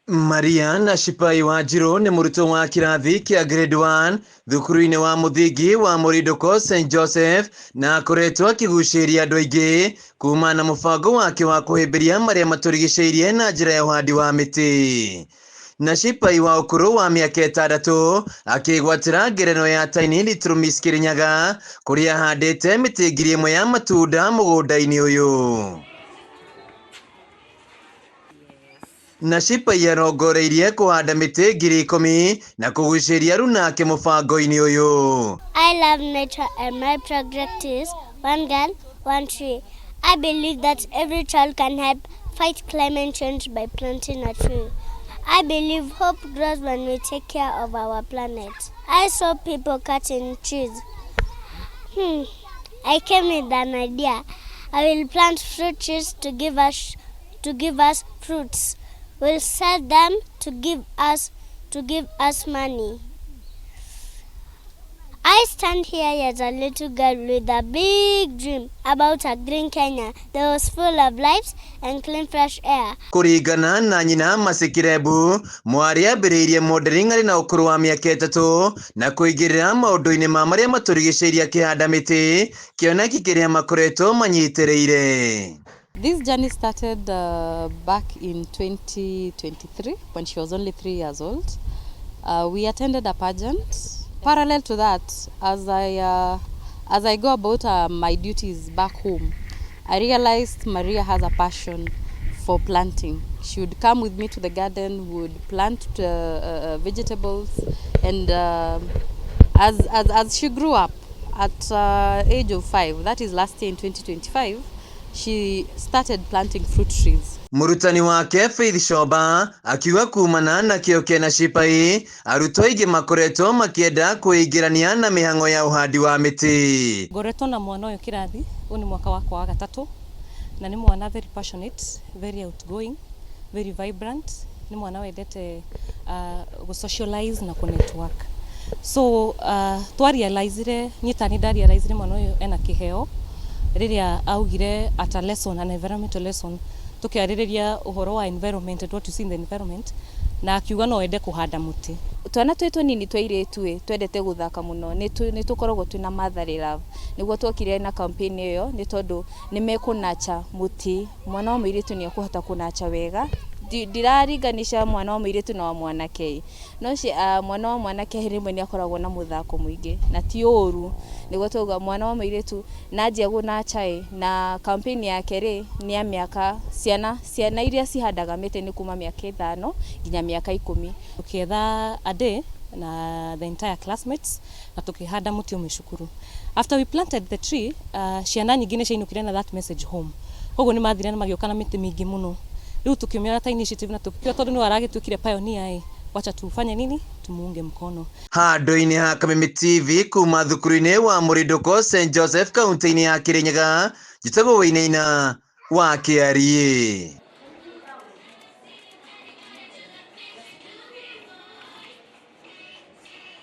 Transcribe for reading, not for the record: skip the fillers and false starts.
Maria Nashipai Wanjiru nĩ mũrutwo wa kĩrathi kĩa grade 1 thukuru-inĩ wa mũthingi wa Mũrindũko St Joseph na akoretwo akĩgucĩrĩria andũ aingĩ kuma na mũbango wake wa kũhĩmbĩria marĩa matũrigicĩirie na njĩra ya ũhandi wa mĩtĩ. Nashipai wa ũkũrũ wa mĩaka 6 akĩgwatĩra ngerenwa ya Tiny Little Miss Kirinyaga kũrĩa ahandĩte mĩtĩ 1000 ya matunda mũgũnda-inĩ ũyũ. Nashipai arongoreirie kũhanda mĩtĩ 10,000 na kũgucĩrĩria aruna ake mũbango-inĩ ũyũ. I love nature and my project is One Girl, One Tree. I believe that every child can help fight climate change by planting a tree. I believe hope grows when we take care of our planet. I saw people cutting trees. I came with an idea. I will plant fruit trees to give us fruits. We'll sell them to give us money. I stand here as a little girl with a big dream about a green Kenya that was full of lives and clean fresh air. Kũringana na nyina Masikirebu, mwarĩ ambĩrĩirie modeling arĩ na ũkũrũ wa mĩaka 3 na kũingĩrĩra maũndũ-inĩ ma marĩa matũrigicĩirie akĩhanda mĩtĩ, kĩoneki kĩrĩa makoretwo manyitĩrĩire. This journey started back in 2023 when she was only 3 years old. We attended a pageant. Parallel to that, as I go about my duties back home, I realized Maria has a passion for planting. She would come with me to the garden, would plant vegetables, and as she grew up, at age of 5, that is last year in 2025, she started planting fruit trees. Mũrutani wake Faith Shomba akiuga kumana na kĩo kĩa Nashipai arutwo aingĩ makoretwo makĩenda kwĩingĩrania na mĩhang'o ya ũhandi wa mĩtĩ. Ngoretwo na mwana ũyũ kĩrathi, ũyũ nĩ mwaka wakwa wa gatatũ, na nĩ mwana very passionate, very outgoing, very vibrant. Nĩ mwana wendete gũ socialize na kũ network. So twarealizire, niĩ tani ndarealizire mwana ũyũ ena kĩheo rĩrĩa augire at a lesson, an environmental lesson, tũkĩarĩrĩria ũhoro wa environment and what you see in the environment, na akiuga no ende kũhanda mũtĩ. Twana twĩ tũnini twa airĩtu ĩ twendete gũthaka mũno, nĩ tũkoragwo twĩna motherly love. Nĩguo twokire na campaign ĩyo nĩ tondũ nĩ mekũnacha mũtĩ. Mwana wa mũirĩtu nĩ ekũhota kũnacha wega. Ndiraringanisha mwana wa mũirĩtu na wa mwanake, no mwana wa mwanake rĩmwe nĩ akoragwo na mũthako mũingĩ na ti ũru. Nĩguo twauga mwana wa mũirĩtu nanjia gũnacha ĩ. Na campaign yake rĩ nĩ ya mĩaka, ciana iria cihandaga mĩtĩ nĩ kuma mĩaka 5 nginya mĩaka 10. Tukietha a day na the entire classmates na tukihanda mũtĩ ũmwe cukuru. After we planted the tree, ciana nyingĩ nĩ ciainũkire na that message home, koguo nĩ mathire na magĩũka na mĩtĩ mĩingĩ mũno. Rĩu tukĩmĩona ta initiative na tũkiuga tondũ nĩwe aragĩtuĩkire pioneer ĩ, wacha tufanye nini, tumuunge mkono. Handũ-inĩ ha Kameme TV kuma thukuru-inĩ wa Mũrindũko St Joseph kaunti-inĩ ya Kirinyaga, njĩtagwo Wainaina wa Kĩariĩ.